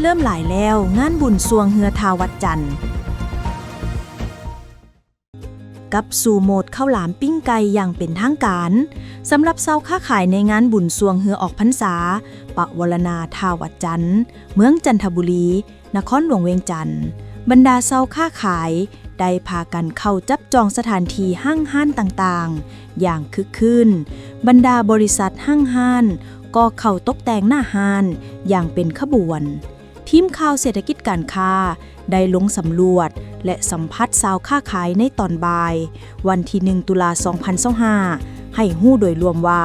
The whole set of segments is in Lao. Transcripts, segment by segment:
ເລີ່ມຫຼາຍແລ້ວ ງານບຸນຊ່ວງເຮືອທ່າວັດຈັນ. ກັບສູ່ໂໝດເຂົ້າຫຼາມປີ້ງໄກ່ຢ່າງເປັນທາງການ ສຳລັບຊາວຄ້າຂາຍໃນງານບຸນຊ່ວງເຮືອອອກພັນສາ ປະວໍລະນາທ່າວັດຈັນ ເມືອງຈັນທະບູລີ ນະຄອນຫຼວງວຽງຈັນ, ບັນດາຊາວຄ້າຂາຍໄດ້ພາກັນເຂົ້າຈັບຈອງສະຖານທີ່ຫ້າງຮ້ານຕ່າງໆຢ່າງຄຶກຄື້ນ. ບັນດາບໍລິສັດຫ້າງຮ້ານກໍເຂົ້າຕົກແຕ່ງໜ້າຮ້ານຢ່າງເປັນຂະບວນ. ທີມຂ່າວເສດຖະກິດການຄ້າໄດ້ລົງສຳຫຼວດ ແລະ ສຳພັດຊາວຄ້າຂາຍໃນຕອນບ່າຍ ວັນທີໜຶ່ງ ຕຸລາ ສອງພັນຊາວຫ້າ ໃຫ້ຮູ້ໂດຍລວມວ່າ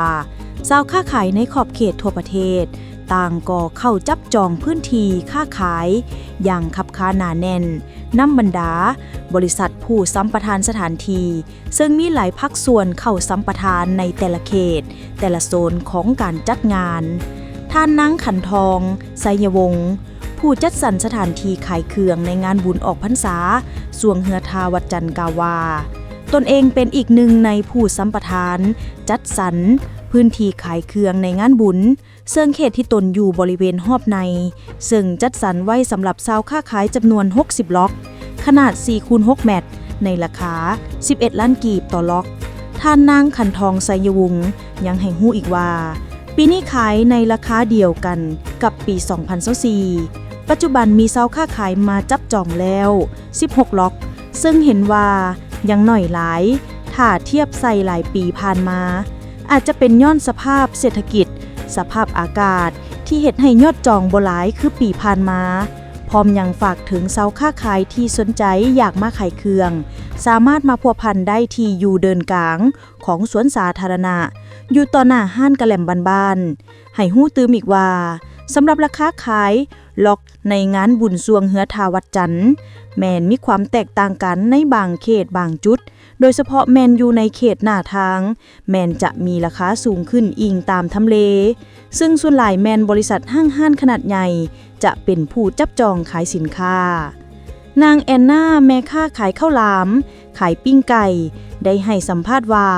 ຊາວຄ້າຂາຍໃນຂອບເຂດທົ່ວປະເທດ ຕ່າງກໍເຂົ້າຈັບຈອງພື້ນທີ່ຄ້າຂາຍຢ່າງຄັບຄາໜາແໜ້ນ ນຳບັນດາບໍລິສັດຜູ້ສຳປະທານສະຖານທີ່ ເຊິ່ງມີຫຼາຍພາກສ່ວນເຂົ້າສຳປະທານໃນແຕ່ລະເຂດ, ແຕ່ລະໂຊນຂອງການຈັດງານ. ທ່ານນາງ ຂັນທອງ ໄຊຍະວົງ ຜູ້ຈັດສັນສະຖານທີ່ຂາຍເຄື່ອງໃນງານບຸນອອກພັນສາຊ່ວງເຮືອທ່າວັດຈັນ ກ່າວວ່າ ຕົນເອງເປັນອີກໜຶ່ງໃນຜູ້ສຳປະທານຈັດສັນພື້ນທີ່ຂາຍເຄື່ອງໃນງານບຸນ ເຊິ່ງເຂດທີ່ຕົນຢູ່ບໍລິເວນຮອບໃນ ເຊິ່ງຈັດສັນໄວ້ສຳລັບຊາວຄ້າຂາຍຈຳນວນຫົກສິບລັອກ ຂະໜາດສີ່ຄູນຫົກແມັດ ໃນລາຄາສິບເອັດລ້ານກີບຕໍ່ລັອກ. ທ່ານນາງ ຂັນທອງ ໄຊຍະວົງ ຍັງໃຫ້ຮູ້ອີກວ່າ ປີນີ້ຂາຍໃນລາຄາດຽວກັນກັບປີສອງພັນຊາວສີ່ ປັດຈຸບັນມີຊາວຄ້າຂາຍມາຈັບຈອງແລ້ວສິບຫົກລັອກ ເຊິ່ງເຫັນວ່າຍັງໜ້ອຍຫຼາຍ ຖ້າທຽບໃສ່ຫຼາຍປີຜ່ານມາ. ອາດຈະເປັນຍ້ອນສະພາບເສດຖະກິດ, ສະພາບອາກາດທີ່ເຮັດໃຫ້ຍອດຈອງບໍ່ຫຼາຍຄືປີຜ່ານມາ. ພ້ອມຍັງຝາກເຖິງຊາວຄ້າຂາຍທີ່ສົນໃຈຢາກມາຂາຍເຄື່ອງ ສາມາດມາພົວພັນໄດ້ທີ່ຢູ່ເດີນກາງຂອງສວນສາທາລະນະ ຢູ່ຕໍ່ໜ້າຮ້ານກະແລັມບ້ານໆ. ໃຫ້ຮູ້ຕື່ມອີກວ່າ ສຳລັບລາຄາຂາຍລັອກໃນງານບຸນຊ່ວງເຮືອທ່າວັດຈັນ ແມ່ນມີຄວາມແຕກຕ່າງກັນໃນບາງເຂດບາງຈຸດ ໂດຍສະເພາະແມ່ນຢູ່ໃນເຂດໜ້າທາງ ແມ່ນຈະມີລາຄາສູງຂຶ້ນອີງຕາມທຳເລ, ເຊິ່ງສ່ວນຫຼາຍແມ່ນບໍລິສັດຫ້າງຮ້ານຂະໜາດໃຫຍ່ຈະເປັນຜູ້ຈັບຈອງຂາຍສິນຄ້າ. ນາງແອນນາ ແມ່ຄ້າຂາຍເຂົ້າຫຼາມ, ຂາຍປີ້ງໄກ່ ໄດ້ໃຫ້ສຳພາດວ່າ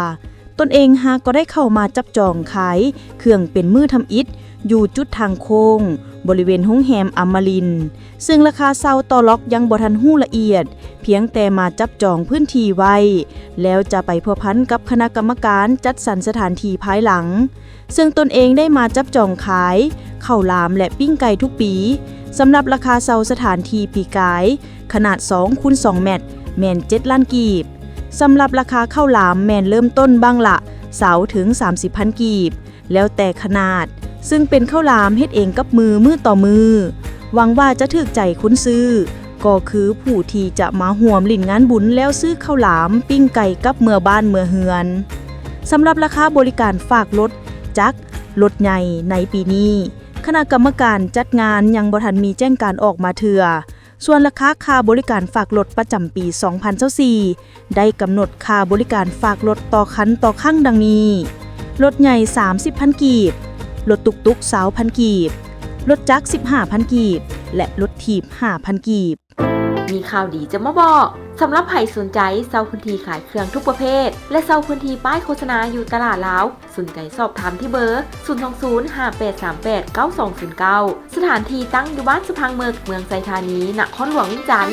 ຕົນເອງຫາກໍໄດ້ເຂົ້າມາຈັບຈອງຂາຍເຄື່ອງເປັນມື້ທຳອິດ ຢູ່ຈຸດທາງໂຄ້ງ ບໍລິເວນໂຮງແຮມອຳມະລິນ ເຊິ່ງລາຄາເຊົ່າຕໍ່ລັອກຍັງບໍ່ທັນຮູ້ລະອຽດ, ພຽງແຕ່ມາຈັບຈອງພື້ນທີ່ໄວ້ ແລ້ວຈະໄປພົວພັນກັບຄະນະກຳມະການຈັດສັນສະຖານທີ່ພາຍຫຼັງ, ເຊິ່ງຕົນເອງໄດ້ມາຈັບຈອງຂາຍເຂົ້າຫຼາມ ແລະ ປີ້ງໄກ່ທຸກປີ. ສຳລັບລາຄາເຊົ່າສະຖານທີ່ປີກາຍ ຂະໜາດສອງຄູນສອງແມັດ ແມ່ນເຈັດລ້ານກີບ. ສຳລັບລາຄາເຂົ້າຫຼາມແມ່ນເລີ່ມຕົ້ນບັ້ງລະຊາວເຖິງສາມສິບພັນກີບ ແລ້ວແຕ່ຂະໜາດ, ເຊິ່ງເປັນເຂົ້າຫຼາມເຮັດເອງກັບມື ມື້ຕໍ່ມື້. ຫວັງວ່າຈະຖືກໃຈຄົນຊື້, ກໍຄືຜູ້ທີ່ຈະມາຮ່ວມຫຼິ້ນງານບຸນແລ້ວຊື້ເຂົ້າຫຼາມ, ປີ້ງໄກ່ກັບເມືອບ້ານເມືອເຮືອນ. ສຳລັບລາຄາບໍລິການຝາກລົດຈັກ, ລົດໃຫຍ່ໃນປີນີ້ ຄະນະກຳມະການຈັດງານຍັງບໍ່ທັນມີແຈ້ງການອອກມາເທື່ອ. ສ່ວນລາຄາຄ່າບໍລິການຝາກລົດປະຈຳປີສອງພັນຊາວສີ່ ໄດ້ກຳນົດຄ່າບໍລິການຝາກລົດຕໍ່ຄັນຕໍ່ຄັ້ງດັ່ງນີ້: ລົດໃຫຍ່ສາມສິບພັນກີບ, ລົດຕຸກຕຸກຊາວພັນກີບ, ລົດຈັກສິບຫ້າພັນກີບ ແລະ ລົດຖີບຫ້າພັນກີບ. ມີຂ່າວດີຈະມາບອກ. ສຳລັບໃຜສົນໃຈເຊົ່າພື້ນທີ່ຂາຍເຄື່ອງທຸກປະເພດ ແລະ ເຊົ່າພື້ນທີ່ປ້າຍໂຄສະນາຢູ່ຕະຫຼາດລາວ, ສົນໃຈສອບຖາມທີ່ເບີ ສູນສອງສູນ ຫ້າແປດສາມແປດ ເກົ້າສອງສູນເກົ້າ. ສະຖານທີ່ຕັ້ງຢູ່ບ້ານສະພັງເມິກ, ເມືອງໄຊທານີ, ນະຄອນຫຼວງວຽງຈັນ.